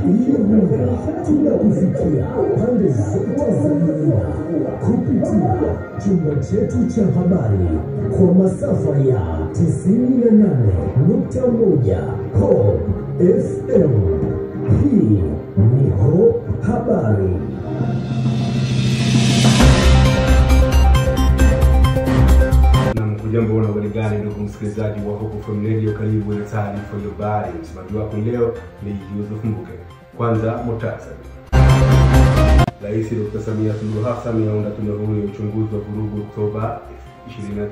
Iringa tunakufikia pande zote za dunia kupitia chumba chetu cha habari kwa masafa ya 98.1 Hope FM. Hii ni Hope Habari. Jambo na habari gani ndugu msikilizaji wa Hope FM Radio, karibu na taarifa ya habari. Msemaji wako leo ni Yusuf Mbuke. Kwanza muhtasari. Rais Dr. Samia Suluhu Hassan aunda tume huru ya uchunguzi wa vurugu Oktoba 29.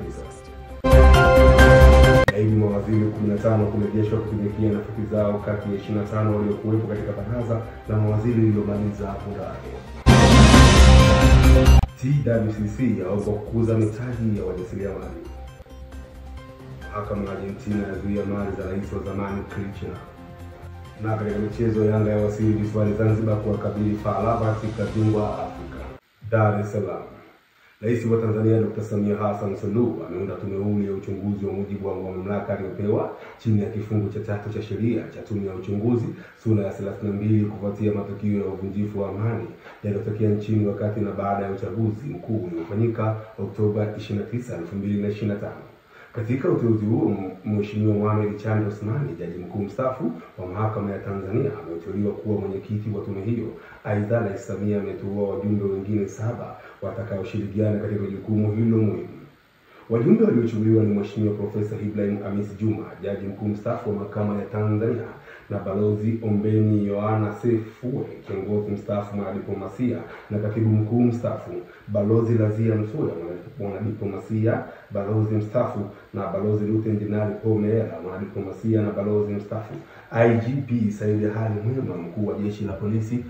Naibu mawaziri 15 kurejeshwa kutumikia nafasi zao kati ya 25 waliokuwepo katika baraza la mawaziri lililomaliza muda wake. TWCC yaomba kukuza mitaji ya wajasiriamali. Mahakama ya Argentina yazuia mali za rais wa zamani Kirchner. Na katika michezo, Yanga yawasili visiwani Zanzibar kuwakabili FAR Rabat katika bingwa Afrika. Dar es Salaam. Rais wa Tanzania Dr. Samia Hassan Suluhu ameunda tume huru ya uchunguzi wa mujibu wa mamlaka aliyopewa chini ya kifungu cha 3 cha sheria cha tume ya uchunguzi sura ya 32 kufuatia matukio ya uvunjifu wa amani yaliyotokea nchini wakati na baada ya uchaguzi mkuu uliofanyika Oktoba 29, 2025. Katika uteuzi huo, Mheshimiwa Mohamed Chande Osmani, jaji mkuu mstaafu wa Mahakama ya Tanzania, ameteuliwa kuwa mwenyekiti wa tume hiyo. Aidha, Rais Samia ameteua wajumbe wengine 7 watakaoshirikiana katika jukumu hilo muhimu. Wajumbe waliochaguliwa ni Mheshimiwa Profesa Ibrahim Hamis Juma, jaji mkuu mstaafu wa Mahakama ya Tanzania, na Balozi Ombeni Yohana Sefue, kiongozi mstaafu mwanadiplomasia na katibu mkuu mstaafu, Balozi Lazia Msuya, mwanadiplomasia, balozi mstaafu, na Balozi Luteni Jenerali Paul Meera, mwanadiplomasia na balozi mstaafu, IGP Said Ali Mwema, mkuu wa jeshi la polisi